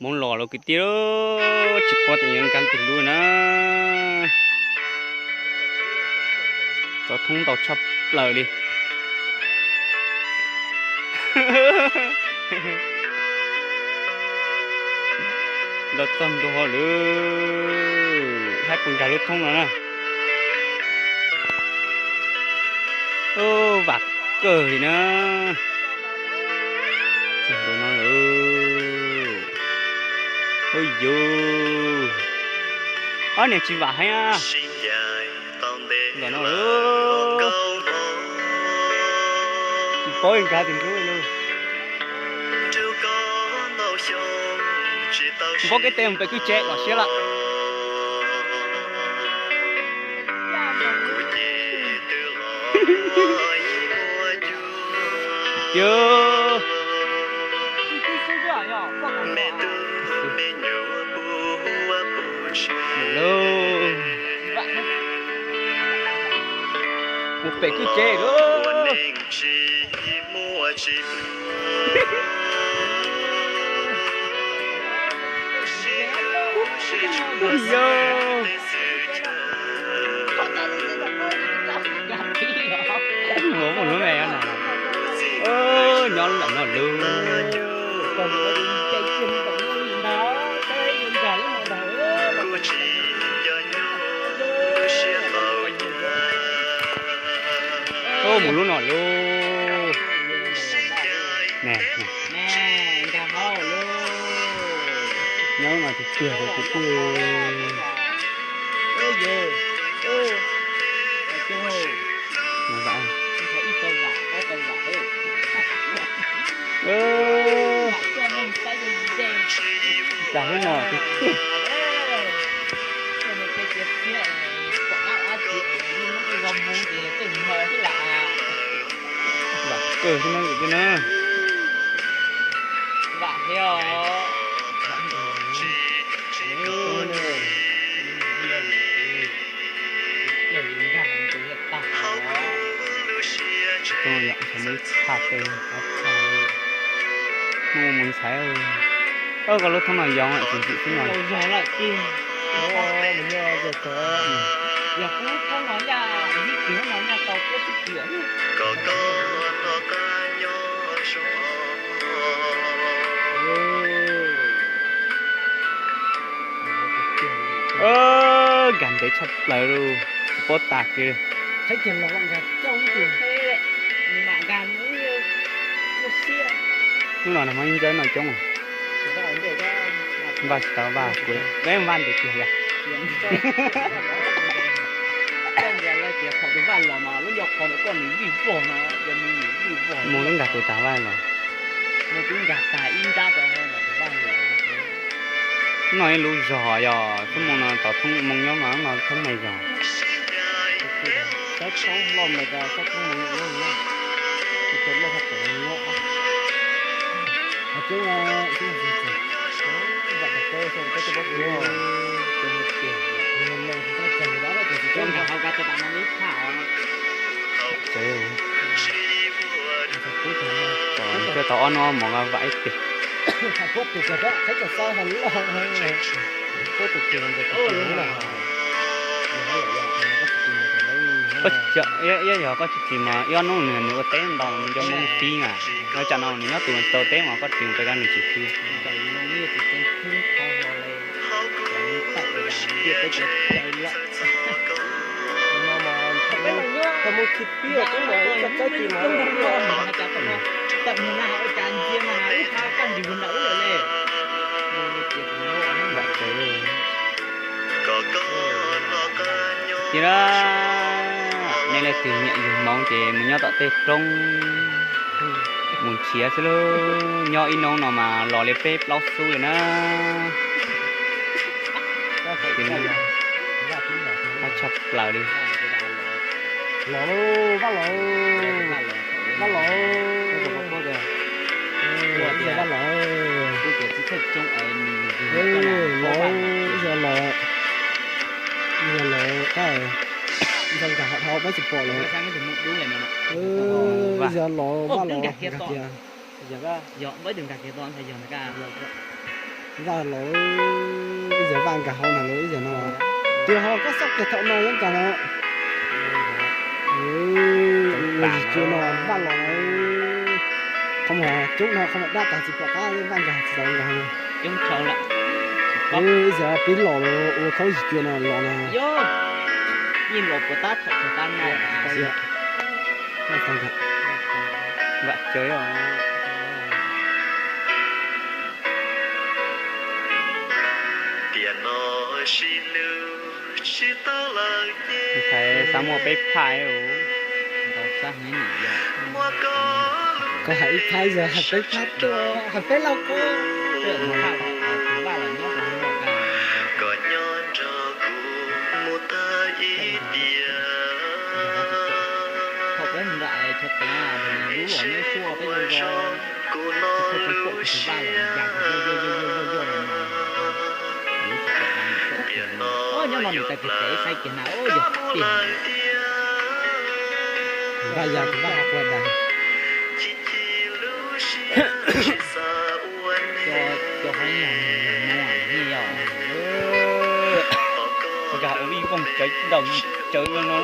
Hmoob los lawm kwv tij, tsis paub tias yuav nkag twg lub na. Cov thoob ntau tshaj plaws li. Los txog ntua lawm, saib puas nkag lub thoob no na. Vam kawg li na. Txog ntua no lawm. Ub yus, ob niag tsis vam heev. Ntawm no lawm. Tsis paub nkag twg lub li. Npog kev tes mus pem kwj tsev los siab lawm. Yus, mus pem kwj tsev lawm. Yus, mus mus lub me na, nyob ntawm no lub. Ub, mus lub no lub. Nyob no tiag tiag, cas lub no tiag tiag. Vam kawg xwb na, kwv tij na. Mus ntxhais, koj lub thoob no yog tsis ntxim xwb no. Nkag ntev tshaj plaws li, tsis paub tas kiag li. Hnub no nag hmo ib ntsawb no coob. Npaj tsis tau vaj, kuv peb npaj ntev kiag yog. Mus lub nkag tus tag vaj los. Hnub no ib lub zog yog xuab moos no tau thoob moo nyob mas hnub no thoob me zog. Tau ob hnub ob hmos vam ib tig. Yog koj tsis tsis mas ib ob hnub nws nws ua teb ntau nws cov Hmoob tib mas, ua cas no nws nyob tus tsis tau teb mas koj tsis mus pem koj nws tsis khwv. Tiag, nej leej twg nyiam yug hmoov ces mus nyob tom tej roob, mus nrhiav xwb lauj. Nyob ib hnub no mas los li peb plaub xub li na. Qab tshaj plaws li. Los, Vaj los, Vaj los, Vaj los, los, los, ntxhais nkag hov dhau peb tsis pom lawm. Ntxhais los, Vaj los nkag kiag. Vaj los, ib yam vaj nkag hauv na los ib yam no. Tiag ho koj xoj kiag thaum no yeej nkag no. Ua yis cua no vaj los. Qhov muag coob no qhov muag dab tas tsis pom qab vaj nkag tsis tau nkag no. Ib yam pib los los ua khaub yis cua no los no. Vam cawv. Ntxhais xav muaj peb phaj. Koj hais ib phaj yog hais peb phaj tuaj hais peb lauj kaub. Vaj ya kuv vaj ha qua dag. Cov haiv neeg Hmoob, yog ua ib vooj cawv daus yim cawv no,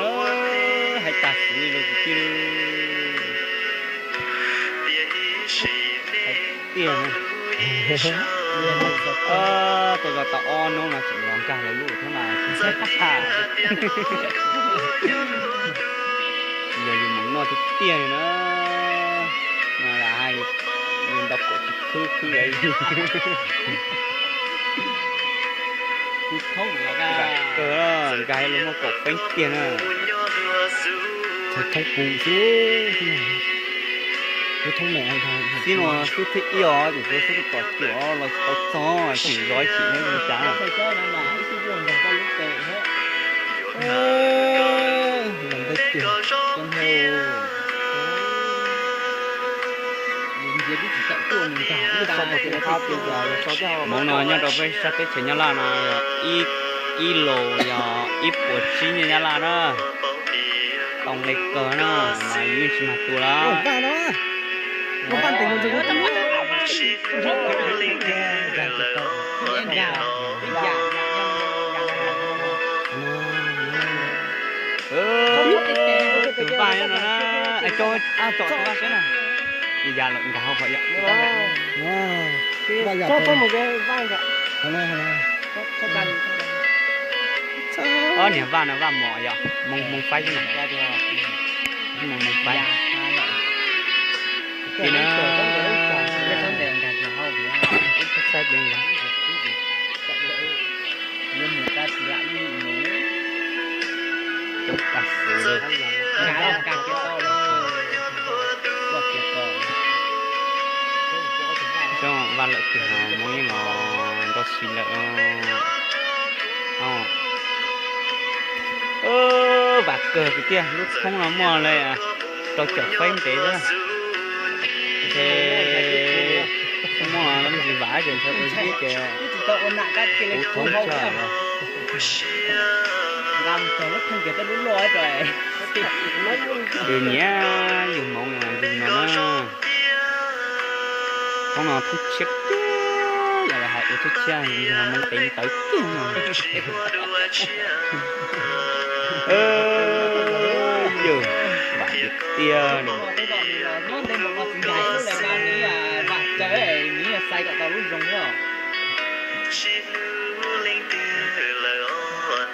hais tag xwb li los kwv tij. Hais tiag, tuaj zog tau ob hnub no tseem los nkag lawv lub thoob mas tsis txhaj. Yog yus mus noj tiag tiag na, no lam hais yus ntaus kaum tsis khwb khwb lawv. Nkag lus muaj kaum feeb tiag na. Thoob pus xwb. Xib no xub thib ib os, ces xub tom cuam los tsis tau txog, tseem zov ib chim neb zoo cas. Hmoov no nyob rau peb sab teb chaws Nyab Laj no, ib lus yog ib puas tsib nyiaj Nyab Laj na. Tau nqi kawg na, mas yus yeej tsis mag tua lawm. Tus vaj no na, tso, tso tus vaj saib na. Yam lawm nkag hauv qhov yom. Ob niag vaj no vaj mos yom, Hmoob, Hmoob Faib xwb na. Hmoob, Hmoob Faib. Ib na, saib peb nkag. Coob tas xwb. Coob vaj lawm twg no Hmoob yeej los nrau si lawm. Vam kawg kwv tij, lub thoob no muaj li rau caum feeb ntev xwb. Ces muaj me ntsis vam ces ntshai ua zib ces kuv thoob tag. Yus nyiam yus Hmoob yus no na. Thoob no thoob tshiab tiag, yog lawv hais ua thoob tshiab yog Hmoob teev tawv tiag no. Yus vam tiag tiag li.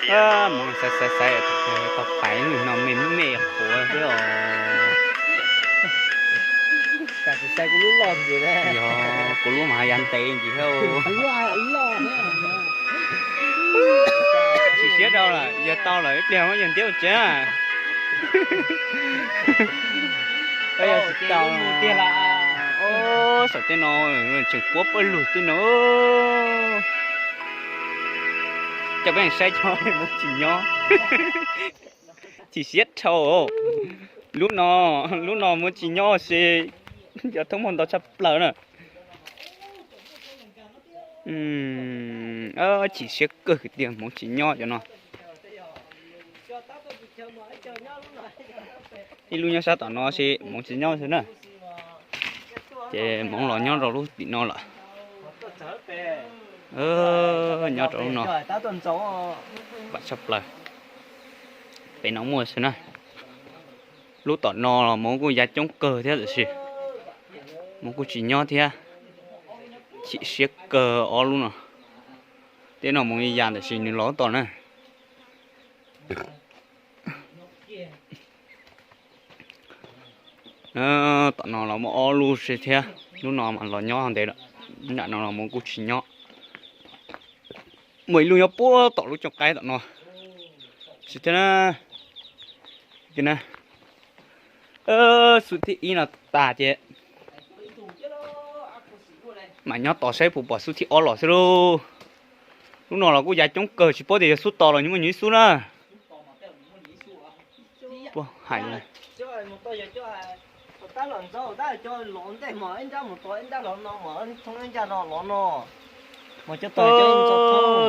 Hmoob xaiv xaiv xaiv tau pais no me me quav xwb os. Yog kuv lub mas yav ntev ntsis thiab. Chim siab rau lawm, yog tau lawm ib pliag muab yawg ntiab ua tsev na. Yog tsis tau tiag las. Saum tej no tseem puab pawg lug tej no. Coj peb saib cov Hmoob tsis nyob. Chim siab dhau. Lub no, lub no Hmoob tsis nyob ces cov thoob muaj ntau tshaj plaws na. Chim siab kawg tiag Hmoob tsis nyob cov no. Ib lub nyob sab tom no sis Hmoob tsis nyob xwb na. Ces Hmoob los nyob rau lub tim no lawm. Nyob rau lub no vam tshaj plaws. Pem no muaj xwb na. Lub tom no los mas kuj ya coob kawg thiab tiam sis mas kuj tsis nyob thiab. Chim siab kawg ob lub no. Tej no mas ya tiam sis nws los tom na. Tom no los muaj ob lub xwb thiab, lub no mas los nyob ntev lawm, nram no los mas kuj tsis nyob. Muaj ib lub nyob puag tom lub cooj qaib tom no. Tsis thiab na. Xub thib ib no tas ces mam nyob tos saib puas pom xub thib ob los xwb lauj. Lub no los kuj ya coob kawg tsis paub tias yog xub tos los nws muaj nws ib xub na. Hais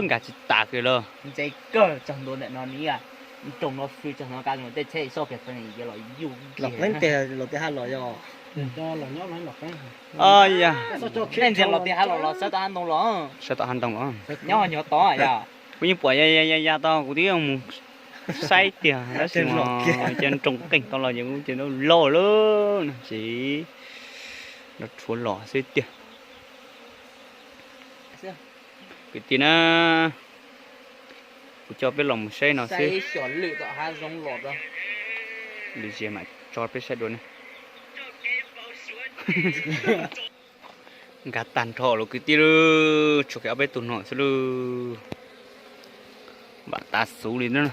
nkag tsis tas kiag los. Los qeeb ntag. Los qeeb. Los qeeb. Sawv tom hav ntoo los. Sawv tom hav ntoo los. Nyob nyuag tod yog. Kuv yeej pom ya ya ya tau kuv twb mus saib tiag tab sis mas ces nroo qeej tau los ces kuv ces loj lawm no ces los tshuav los xwb tiag. Kwv tij na, kuv coj peb los mus saib no xwb. Lwm zaus mam tso peb saib dua na. Nkag tag nrho lawm kwv tij lauj, tshuav kiag ob peb tug no xwb lauj. Vam tas xov li na.